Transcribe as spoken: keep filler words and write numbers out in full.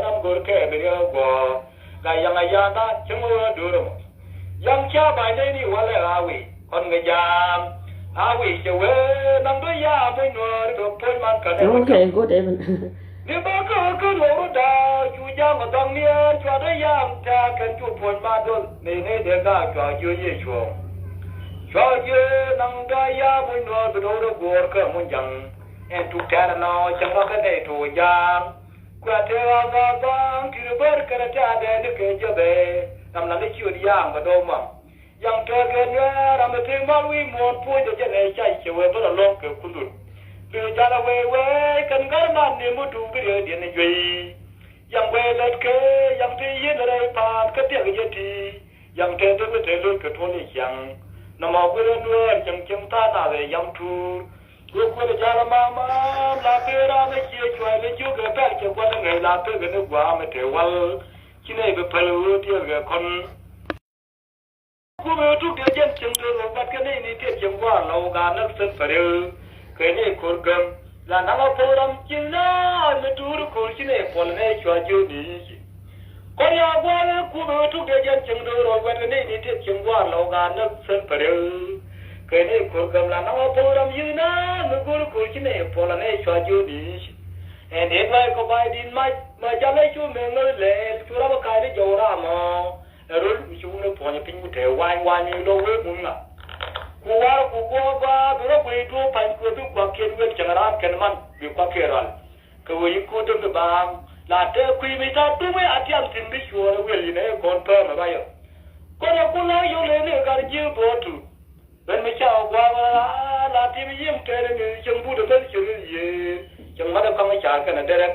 Ram go̱r kɛ bi riɛk guɔ. Ga yaŋ a ya̱a̱ na cäŋ wä do̱r mɔ. Yaŋ ca ba̱ny nɛy ni walɛ a wi̱i̱ kɔn ŋɛ ja̱a̱m. A wi̱i̱ cɛ wee naŋ dɔ̱ ya̱a̱ muc nuɔ̱ɔ̱r kɛ puɔ̱ny man kɛ nɛ. Okay, good even. Ni bä kä kä nuɔ̱ɔ̱r da cu ja̱a̱m a dhɔŋ ni ɛ cua dɔ̱ ya̱a̱m tɛ̈ kɛn cu puɔ̱ny ma duɔl ni nɛy dee gaak cua jiö yɛ cuɔ̱ɔ̱ŋ. Cua jiö naŋ dɔ̱ ya̱a̱ muc nuɔ̱ɔ̱r bi dɔ̱ wä dɔ̱ guɔ̱ɔ̱r kä muc ja̱ŋ. Ɛn tuk tɛ̈r ɛnɔ cäŋ rɔ kä nɛy tuɔɔk ja̱a̱m. Kua te ɣa̱ ŋa̱ baŋ ti ri bär kɛnɛ te a dɛɛni kɛ jɛ bɛ. Ram la ni ciöt yaŋ bɛ dɔw mam. Yaŋ tɔ̱ kɛ nuɛɛr ram bɛ te mal wi̱i̱ muɔ̱ɔ̱n puɔ̱ny jɛ jɛ nɛ ca cɛ wee bär a lɔ̱ŋ kɛ kundun. Bi jal a wee wee kɛn gär man ni mi duuk bi riɛ diɛn ni juey. Yaŋ wee lät kɛ yaŋ te yieen rɛy pa̱a̱n kä tiɛk jɛ ti. Yaŋ te te bi te lo̱c kɛ tuɔ̱l i̱ ciaŋ. Nɔmɔ guir ɛ nuɛɛr cieŋ cieŋ tha̱a̱ŋ nath ɛ yaŋ tuur. Wek kuäär jal a mam mam la pek ram ɛ cie cuay ni jiök ɛ pɛl cɛ gua̱n ɛ ŋäc la pek ɛ ni gua̱a̱m ɛ te wal. Ci nɛy bi päl ɣöö tiɛɛl kɛ kɔn. Kuäär ɛ tuk dee jɛn cieŋ dee rɔ gua̱t kɛ nɛy ni tiɛt cieŋ gua̱a̱r la wä gaat näk thil pär ɛ. Kɛ nɛy ko̱r gäm la naŋ a pek ram cieŋ na mi tuur ko̱r ci nɛy puɔl nɛy cua jiök ni yic. Kɔn ya gua̱a̱r ɛ kuäär ɛ tuk dee jɛn cieŋ dee rɔ gua̱t kɛ nɛy ni tiɛt cieŋ gua̱a̱r la wä gaat näk thil pär ɛ. Kɛ nɛy ko̱r gäm la naŋ a pek ram yi̱k na mi go̱r ko̱r ci nɛy puɔl a nɛy cua jiök ni yic. Ɛn dee duay kɔ bay di̱t mac ma jal ɛ cu mɛ ŋäth lɛɛl cu rap ɛ ka̱c ni jɔw ram ɔ. Ɛ röl mi ci wun ɛ puɔ̱ny ɛ piny ku te wany wany mi lɔ wee mun ŋa. Ku war ku guɔ gɔaa bi rɔ guey duɔ̱ɔ̱p pa̱ny kuɛ bi kuakiɛn wek cäŋ raan kɛn man bi kuakiɛn rɔal. Kɛ ɣöö yi̱k ko̱r däm bi baaŋ la tɛɛ kui̱ mi ca duŋ i̱ a tiam thi̱n bi cuɔɔr ɛ wiɛl yɛn ɛ kɔn pääm ɛ ba yɔ. Kɔn ɛ kun la yɔl ɛ ni ɛ gat ji̱ buɔɔtu. Ben mi ca ɛ gua̱a̱k ɛ la tim yim tɛɛr ɛ ni cieŋ but ɛ meth cieŋ i̱ yiëë cieŋ mat ɛ kaŋ ɛ ca̱r kɛn ɛ derɛk.